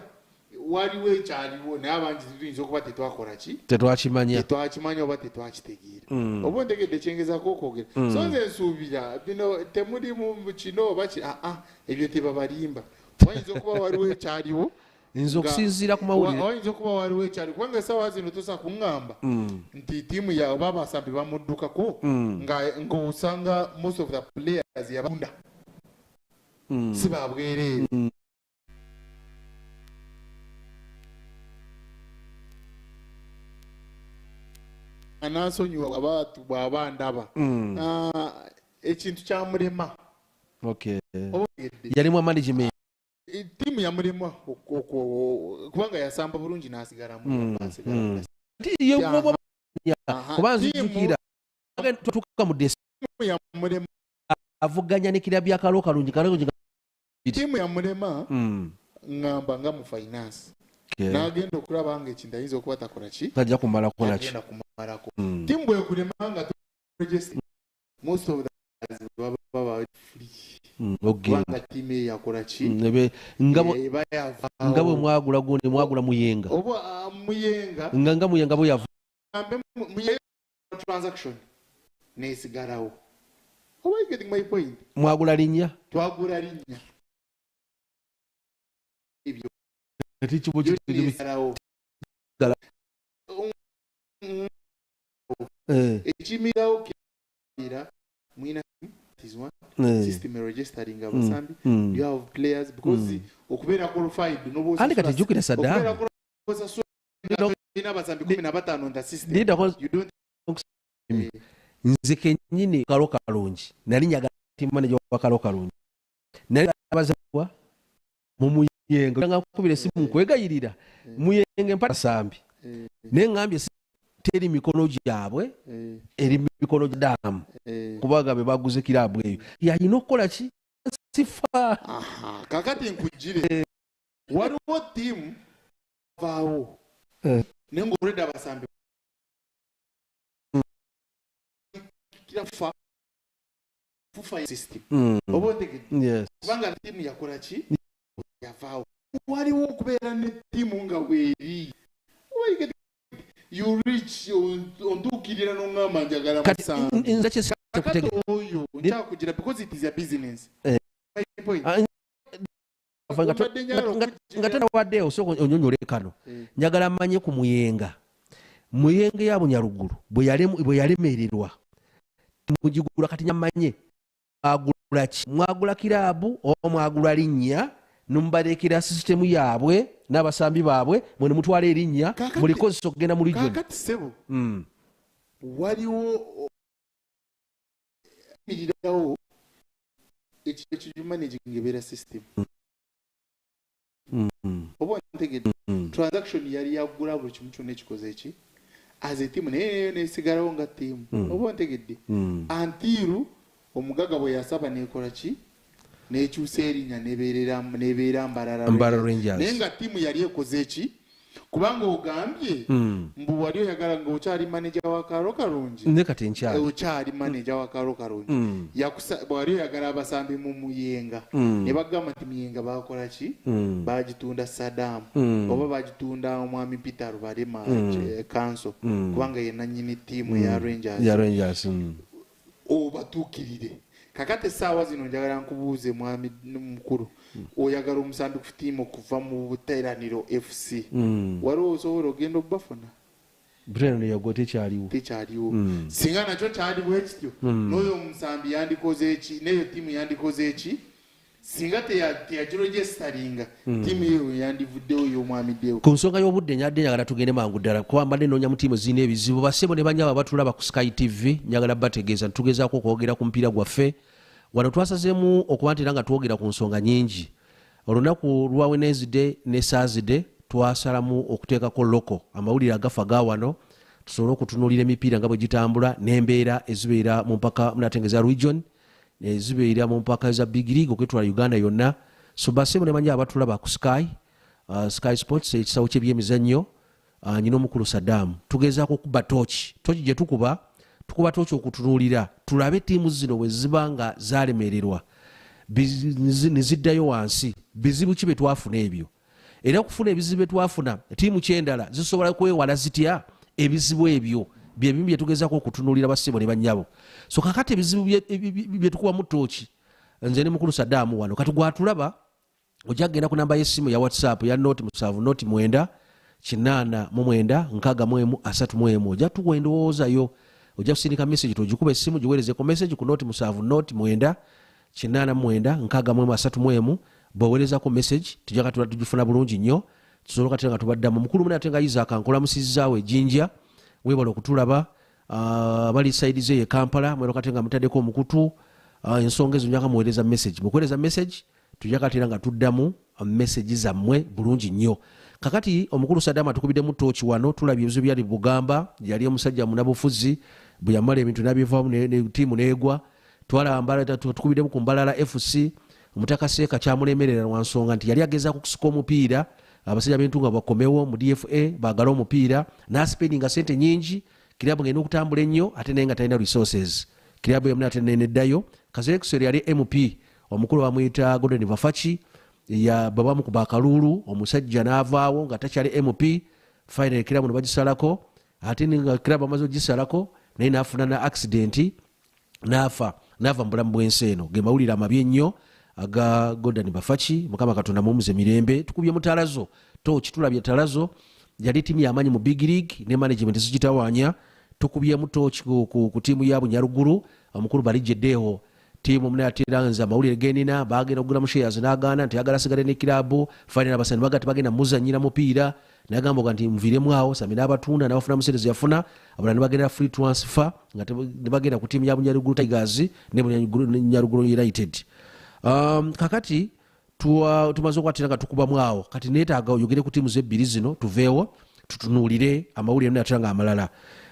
waliwo ekyaliwo, naye abangi tuyinza okuba tetwakola ki? Tetwakimanya. Tetwakimanya oba tetwakitegeera. Oba ontegedde kyengezaako okwogera? So nze nsuubira bino temulimu kino oba ki, aa, ebyo tebabalimba. Wayinza okuba waliwo ekyaliwo. Nze okusinziira ku mawulire Wayinza okuba waliwo ekyali, kubanga essaawa zino tosobola kuŋŋamba nti ttiimu ya oba abasambi bamuddukako nga ng'osanga most of the players yabunda si babwereere. Anansonyiwa abantu bw'aba ndaba. Ah, ekintu kyamulema. Oba otegedde? Yalimu management. Ttiimu yamulema kubanga yasamba bulungi n'asigalamu, asigalamu. Kuba nzijukira tutuuka mu Ttiimu yamulema. Avuganya ne kirabu ya Kalo Kalungi, Kalungi. Ttiimu yamulema ŋŋamba nga mu finance n'agenda okulaba nga ekintu ayinza okuba takola ki? Tajja kumalako naki. Agenda kumalako. Ttiimu bwekulema nga register, most of the players baba baba free, Ogenda. Kubanga ttiimu eyo yakola ki? Nga Eba yavaawo. Nga bwe mwagula gundi, mwagula Muyenga. Oba ah, Muyenga. Nga Muyenga bwe yava. Gambe Muyenga transaction nesigalawo. Oba you getting my point? Mwagula linnya. Twagula linnya ebyo. Kati kibo yo nesigalawo. Gala. Ekimirawo kira mwina is one system registering abasambi. You have players because okubeera qualified noba Andi kati jjukira Saddam. okubeera osasula abasambi 15 on the system, Lindako. you don't Nze kennyini Kalo Kalungi nali njagala team manager wa Kalo Kalungi, nali abazabwa mu Muyenga nga nkubira esimu nkwegayirira, Muyenga empa basambi, naye ngambye teri mikono gyabwe, eri mikono gya daamu, kubanga be baguze kiraabu eyo, yalina okukola ki sifa. Aha, kakati nkugire, waliwo ttiimu vaawo naye ngaolwedde abasambi kirafa fufa system. Oba otegedde? Yes. Kubanga ttiimu yakola ki? Yavaawo. Waliwo okubeera ne ttiimu nga weeri. Oba you get, you reach ontuukirira n'oŋŋamba njagala Kati musambi. nze kyesi Kakati kutegera. oyo nkyakugira because it is a business. My point. Ah, Mbadde njagala nga tenawaddeewo, osooka onyonyole kano. Njagala mmanye ku Muyenga, Muyenga ya Bunyaruguru bwe yalemererwa. Mugigula kati nyamanye mwagula ki? Mwagula kiraabu oba mwagula linnya nemubalekera sisitemu yaabwe n'abasambi baabwe mwe nemutwala erinnya mulikozesa okugenda mu region? Kaakati ssebo waliwo mirirawo ekintu ekimanaging ebeera system. Oba ontegedde? Transaction yali yakugula buli kimu kyonna ekikoze eki as a team, naye neyo nesigalawo nga team. Oba ontegedde? Until omugaga bwe yasaba nekola ki, nekyusa erinnya nebeera Mbarara Mbarara Rangers. Naye nga tiimu yali ekoze ki? Kubanga ogambye mbu wali oyagala nga okyali manager wa Karo Karungi. Ne kati nkyali. Okyali manager wa Karo Karungi. Bwali oyagala abasambi mu Muyenga. Ne bagamba nti Muyenga bakola ki? Bagitunda Saddam. Oba bagitunda omwami Peter Rubarema Council. Kubanga ye nannyini ttiimu ya Rangers. Ya Rangers. Obatuukirire. Kakati essaawa zino njagala nkubuuze mwami mukulu, oyagala omusambi ku ttiimu okuva mu Buteraniro FC. Waliwo osobola ogenda obafuna? Buteraniro yagwa tekyaliwo. Tekyaliwo. Singa nakyo kyali bwe kityo, n'oyo omusambi yandikoze ki? N'eyo ttiimu yandikoze ki? Singa teyagiregisteringa, ttiimu eyo yandivuddewo y'omwami Deo. Ku nsonga y'obudde nyadde njagala tugende mangu ddala kuba mbadde nnoonya mu ttiimu ezirina ebizibu. Bassebo ne bannyabo abatulaba ku Sky TV, njagala bategeeza nti tugezaako okwogera ku mupiira gwaffe. Wano twasazeemu okuba nti era nga twogera ku nsonga nnyingi. Olunaku lwa Wednesday ne Thursday twasalamu okuteekako loko amawulire agafa ga wano tusobole okutunuulira emipiira nga bwe gitambula n'embeera ezibeera mu mpaka munaate nga eza region ezibeera mu mpaka eza Big League okwetwala Uganda yonna. So bassebo ne bannyabo abatulaba ku Sky Sports ekisawo ky'ebyemizannyo, nyina omukulu Saddam tugezaako okukuba tooki. Tooki gye tukuba, tukuba tooki okutunuulira tulabe ttiimu zino bwe ziba nga zaalemererwa ne ziddayo wansi, bizibu ki bye twafuna ebyo? Era okufuna ebizibu bye twafuna, ttiimu ki endala zisobola kwewala zitya ebizibu ebyo? Bye bimu bye tugezaako okutunuulira bassebo ne bannyabo. So kaakati ebizibu bye tukubamu tooki, nze ne mukulu Saddam wano kati gwatulaba ojja kugenda ku namba y'essimu ya WhatsApp ya noti musanvu noti mwenda kinaana mu mwenda nkaaga mu emu asatu mu emu, ojja tuwa endowooza yo, ojja kusindika message, togikuba essimu, giweerezeko message ku noti musanvu noti mwenda kinaana mu mwenda nkaaga mu emu asatu mu emu. Bw'oweerezako message tujja katula tugifuna bulungi nnyo, tusobole okatera nga tubaddamu. Mukulu mune ate nga Isaac nkulamusizaawo ejjinja, weebale okutulaba. Abali side ze ye Kampala mwero kate nga mutaddeko omukutu, ensonga ezo njaka muweereza message. Mukuweereza message tujja katera nga tuddamu message zammwe bulungi nnyo. Kakati omukulu Saddam atukubiddemu tooki wano, tulabye ebizibu byali Bugamba, yali omusajja munabufuzi bwe yamala ebintu n'abivaamu ne ttiimu n'egwa. Twalaba Mbarara, tukubiddemu ku Mbarara FC, Omutaka Seeka kyamulemerera lwa nsonga nti yali agezaako okusika omupiira, abasajja b'entunga bakomewo mu DFA baagale omupiira, n'asipendinga ssente nnyingi, kiraabu ng'erina okutambula ennyo ate naye nga talina resources. Kiraabu emu ate neddayo. Kazibwe Exwell yali MP omukulu bamuyita Gordon Bafaki, bwe bamukuba akaluulu omusajja n'avaawo nga takyali MP, finally kiraabu ne bagisalako, ate nga kiraabu bamaze okugisalako naye n'afuna na accident n'afa, n'ava mu bulamu bw'ensi eno. Ge mawulire amabi ennyo aga Gordon Bafaki. Mukama Katonda muwumuze mirembe. Tukubye mutalazo tooki, tulabye talazo yali ttiimu y'amaanyi mu Big League ne management zigitawaanya. Tukubyemu tooki ku ttiimu ya Bunyaruguru, omukulu Barigye Deo ttiimu mune ate era nze amawulire genina bagenda okugula mu shares n'agaana nti ayagala asigale ne kiraabu. Finally abasani baga tebagenda muzannyira mupiira, nagamba oga nti nviiremu awo. Sami n'abatunda n'abafuna mu sente zeyafuna, abalala ne bagenda free transfer nga ne bagenda ku ttiimu ya Bunyaruguru Tigers ne Bunyaruguru United. Kakati tumaze okwatira nga tukubamu awo, kati neetaaga oyogere ku ttiimu zebbiri zino tuveewo tutunuulire amawulire atera nga amalala.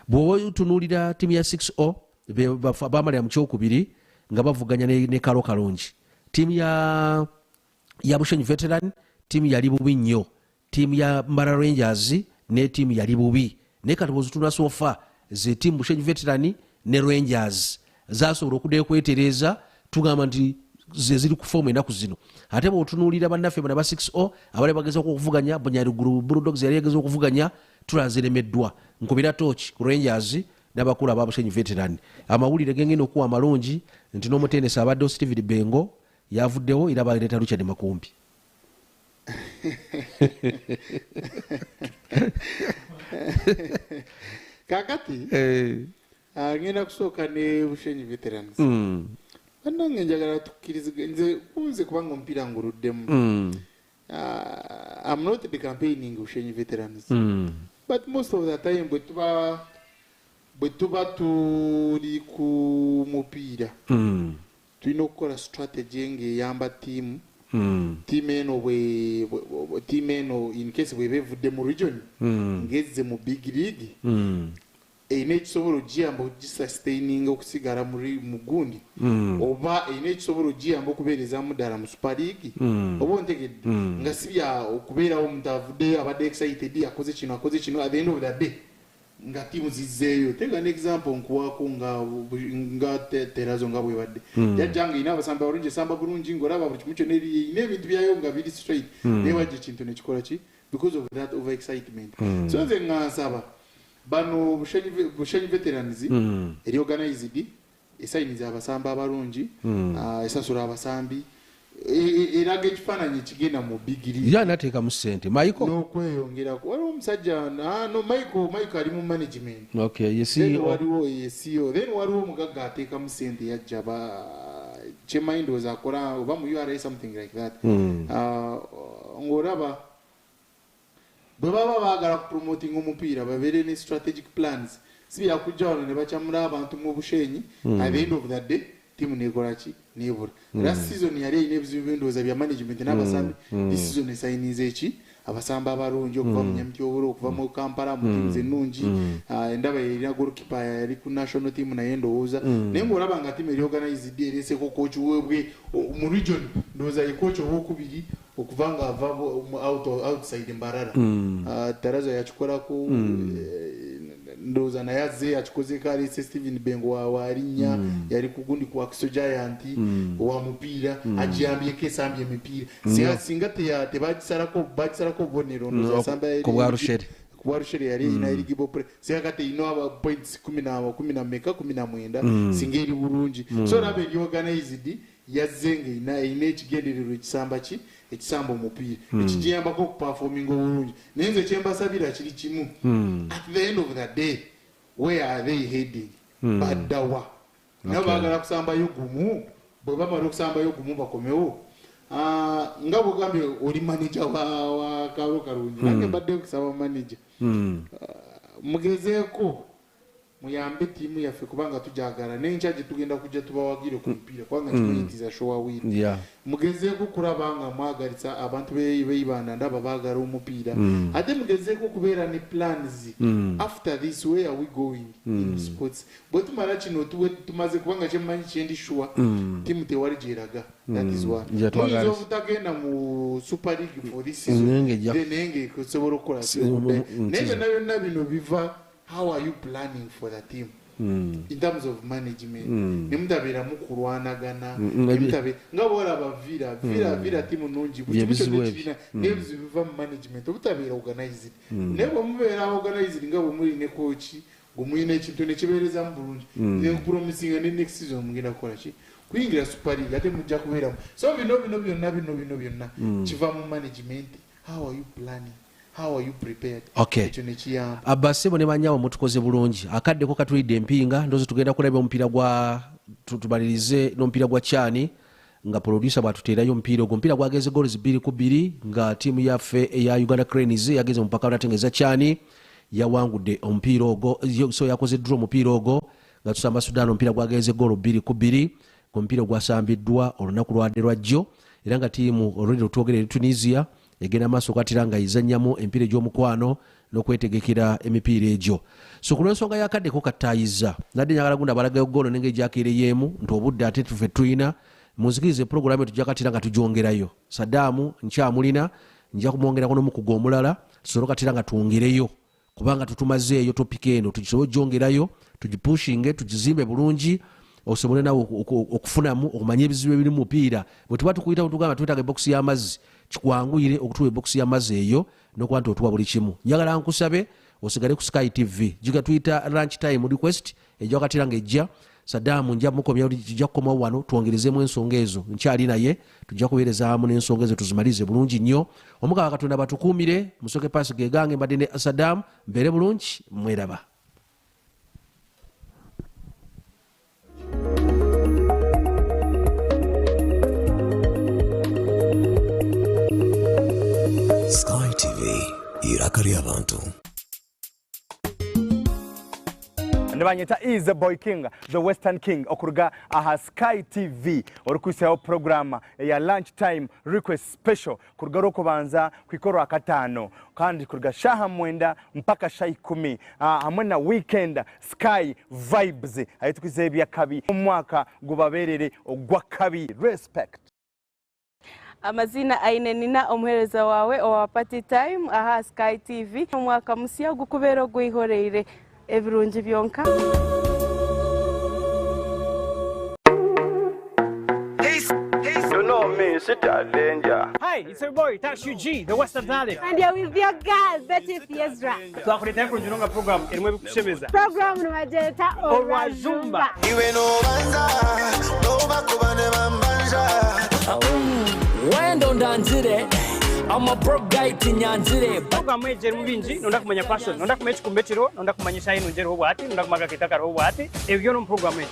Bw'oba otunuulira ttiimu ya 6-0 bamalira mu kyokubiri nga bavuganya ne Kalo Kalungi. Ttiimu ya Bushenyi Veteran ttiimu yali bubi nnyo, ttiimu ya Mbarara Rangers ne ttiimu yali bubi, naye kati bw'ozitunula so far ze ttiimu Bushenyi Veteran ne Rangers zasobola okuddayo kwetereeza, tugamba nti ze ziri ku foomu ennaku zino. Ate bw'otunuulira bannaffe bano aba 6-0 abali bagezaako okuvuganya, Bunyaruguru Bulldogs yali egeza okuvuganya, tulaba ziremeddwa. Nkubira tooki ku Rangers n'abakulu aba Bushenyi Veteran. Amawulire gengenda okuwa amalungi nti n'omutendesi abaddewo Steven Bengo yavuddewo era baleeta Richard Makumbi. Kakati Ah, ngenda kusooka ne Bushenyi Veterans. Bannange, njagala tukkirize nze kunze kubanga omupiira nguluddemu. Ah, I'm not the campaigning Bushenyi Veterans, but most of the time bwe tuba tuli ku mupiira, tulina okukola strategy ng'eyamba ttiimu. Ttiimu eno ttiimu eno, in case bweba evudde mu region ng'ezze mu big league, erina ekisobola ogiyamba okugisustaininga okusigala mu gundi, oba erina ekisobola ogiyamba okubeerezamu ddala mu Super League, oba ontegedde, nga si bya okubeerawo omuntu avuddeyo abadde excited, akoze kino, akoze kino, at the end of the day nga ttiimu zizzeeyo. Teeka ne example nkuwaako nga Terazo nga bwebadde yajja nga erina abasambi abalungi, esamba bulungi, ng'olaba buli kimu kyonna, erina ebintu byayo nga biri straight, naye wajja ekintu nekikola ki because of that over excitement. So nze nga nsaba bano Bushenyi Veterans, eri organized, esayiniza abasambi abalungi, esasula abasambi, eraga ekifaananyi ekigenda mu big league. Ya, nateekamu ssente Michael. N'okweyongerako waliwo omusajja, no, Michael ali mu management. Okay, ye Then CEO. Waliwo ye CEO. Then waliwo omugagga ateekamu sente, yajja ba kyemanyi ndowooza akola oba mu URA, something like that. Ng'olaba bwe baba baagala kupromoting omupiira, babeere ne strategic plans, si byakujja wano ne bakyamula abantu mu Bushenyi, at the end of the day tiimu nekola ki? Nebula. Last season yali erina ebizibu byendowooza bya management n'abasambi. This season esayiniza eki? Abasambi abalungi okuva mu Nyamityobora, okuva mu Kampala, mu teams ennungi. Ah, endaba erina goalkeeper yali ku national team, naye ndowooza naye ng'olaba nga tiimu eri organized, ereseko coach webwe mu region, ndowooza ye coach owokubiri okuva nga ava outside Mbarara. Ah, Tarazo yakikolako, ndowooza naye azze akikozeko, alese Steven Bengo walinnya yali ku gundi ku Wakiso Giant wa mupiira, agiyambyeko esambye emipiira. Singa tebagisalako, bagisalako obubonero, ndowooza yasamba ku bwa Rushere. Ku bwa Rushere yali erina eligible play, singa kati erina aba points kumi na meka, 19, singa eri bulungi. So olaba eri organized, yazze nga erina ekigendererwa ekisamba ki? Ekisamba omupiira, ekigiyambako okuperforminga obulungi. Naye nze kyembasabira kiri kimu: at the end of the day, where are they heading? Baddawa? Nabo baagala kusambayo gumu, bwe bamala okusambayo gumu bakomewo. Ah, nga bwogambye oli manager wa Kalo Kalungi, nange mbadde nkusaba manager, mugezeeko muyambe ttiimu yaffe kubanga tujagala, n'enkya gye tugenda kujja tubawagire ku mupiira kubanga kimuyitiza showa win. Mugezeeko okulaba nga mwagalisa abantu beibanda, ndaba baagala omupiira, ate mugezeeko okubeera ne plans after this. Where are we going in sports bwe tumala kino? Tumaze kubanga kyemmanyi kyendi sure, tiimu tewali gyeraga. That is one. Yeah, twagala. Muyinza obutagenda mu Super League for this season, Naye ng'ejja- then naye ng'esobola okukola naye byonna byonna bino biva how are you planning for the team in terms of management, nemutabeeramu kulwanagana, nemutabe nga bwolaba Villa tiimu nungi, buli kimu Byebizibu kyonna ebyo. ekirina, n'ebizibu biva mu management, obutabeera organized. Naye bwe mubeera organized nga bwe muli ne coach, gwe mulina ekintu nekibeerezamu bulungi, nekupromisinga ne next season mugenda kukola ki? Kuyingira Super League, ate mujja kubeeramu. So bino byonna, bino byonna kiva mu management. How are you planning? How are you prepared? Ekyo nekiyamba. Abasebo ne banyawo, mutukoze bulungi. Akaddeko katulidde empinga, ndowooza tugenda kulaba omupiira gwa tumalirize n'omupiira gwa CHAN, nga producer bwatuteerayo omupiira ogwo. Omupiira gwagenze goals 2-2, nga ttiimu yaffe eya Uganda Cranes yagenze mupaka ate nga eza CHAN yawangudde omupiira ogwo, so yakoze draw omupiira ogwo nga tusamba Sudan. Omupiira gwagenze goolo 2-2, omupiira ogwasambiddwa olunaku lwadde lwajjo, era nga ttiimu olwedde lwetwogera eri Tunisia, egenda maaso okatira nga ezannyamu emipiira egy'omukwano n'okwetegekera emipiira egyo. So ku lw'ensonga y'akaddeko kattayiza, nadde njagala gunda abalagayo goolo nengeri gyakeereyeemu nti obudde ate tufe tulina, munzikirize puroguramu tujja katira nga tugyongerayo. Sadaamu nkyamulina, nja kumwongerako n'omukugu omulala tusobole okatira nga twongereyo, kubanga tutumazeeyo topic eno, tugisobole ogyongerayo, tugipushinge, tugizimbe bulungi, osobole nawe okufunamu okumanya ebizibu ebiri mu mupiira. Bwe tuba tukuyita tugamba twetaaga ebokisi y'amazzi, kikwanguyire okutuwa ebokisi y'amazzi eyo n'okuba nti otuwa buli kimu. Njagala nkusabe osigale ku Sky TV, juga tuyita Lunch Time Request ejja wakatira nga ejja. Sadaamu nja mukomya, tujja kukomawo wano twongerezemu ensonga ezo. Nkyali naye, tujja kubeereza wamu n'ensonga ezo tuzimalirize bulungi nnyo. Omukama Katonda batukuumire. Musoke paasi gegange, mbadde ne Sadaamu, mbeere bulungi, mweraba. Eiraka ry'abantu. Nibanyeta Easy Boy King, the Western King okuruga aha Sky TV orikwisaho puroguramu eya Lunch Time Request Special kuruga Orwokubanza kuhika Orwakataano kandi kuruga shaaha mwenda mpaka shaaha ikumi hamwe na Weekend Sky Vibes ahu turikwisaho eby'akabi omwaka gubaberere ogw'akabi. Respect. Amaziina Aine Nina omuheereza waawe owa Party Time aha Sky TV. Omwaka musya gukubeera ogweihoreire ebirungi byonka. Hi, it's your boy Tash UG, the Western Talent. And you're with your girl, Betty Fiezra. Twakuleetera kurungi nonga program erimu ebikushemeza. Program nibagyeta Orwajumba. Iwe nobanza nobakuba ne bambanja. Wendo ndanzire, I'm a broke guy tinyanzire. Program egi erimu bingi, nonda kumanya fashion, nonda kumanya ekikumba ekiriho, nonda kumanya eshaaha enungi eriho bwati, nonda kumanya akakeito akariho bwati, ebyo byona omu program egi.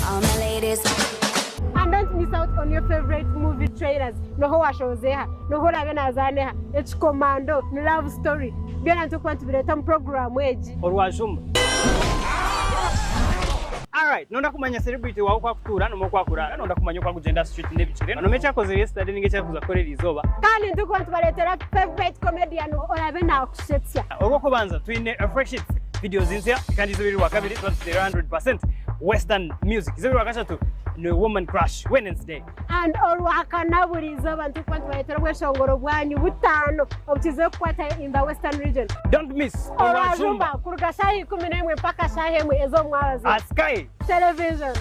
All my ladies. And don't miss out on your favorite movie trailers. Noho washozeha, noho orabe nazaneha, ekikomando, ni love story. Byona nitukuba nitubireeta omu program egi. Orwajumba. Alright, nonda kumanya celebrity wawe oku akutuura nomwe oku akuraara, nonda kumanya oku akugyenda street n'ebikire, nomwe eki akozire yesterday ninga eki arikuza kukora eriizooba. Kandi nitukuba nitubareetera favorite comedian orabe nakushetsya. Orw'okubanza twine fresh hits, videos nsya kandi izooba eri Rwakabiri tuba nituteera 100% Western music. Izooba eri Rwakashatu ni Woman Crush Wednesday. And Orwakana buri izooba nitukuba nitubareetera obweshongoro bwanyu butaano obukizeyo kukwata in the Western region. Don't miss Orwajumba kuruga shaaha 11 mpaka shaaha 1 ez'omwabazyo. At Sky Television.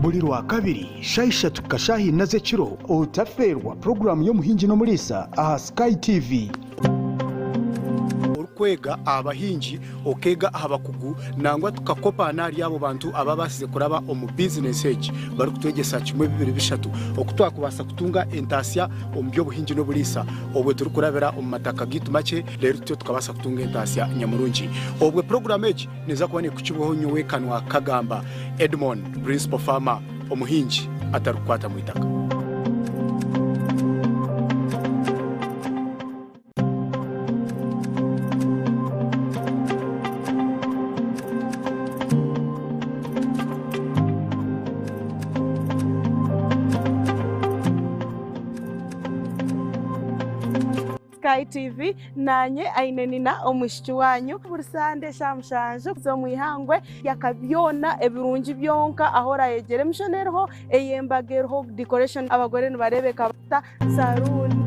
Buri Rwakabiri shaaha ishatu kuhika shaaha ina z'ekiro otafeerwa puroguraamu y'Omuhingi n'Omuriisa aha Sky TV. Orikwega aha bahingi, okeega aha bakugu nangwa tukakopa n'ahari abo bantu ababaasize kuraba omu bizinesi egi barikutwegyesa kimwe bibiri bishatu oku twakubaasa kutunga entaasya omu by'obuhingi n'oburiisa obwe turikurabira omu mataka gaitu makye reero tutyo tukabaasa kutunga entaasya nyamurungi. Obwe puroguraamu egi neeza kuba neekukibwaho nyowe Kanwa Kagamba Edmond, Principal Farmer, omuhingi atarikukwata mu itaka. Sky TV nanye Aine Nina omwishiki wanyu buri sande eshaaha mushanju z'omwihangwe yakabyona ebirungi byonka aho orayegyera emishono eriho ey'embaga eriho decoration abagore nibareebeka bata saruuni.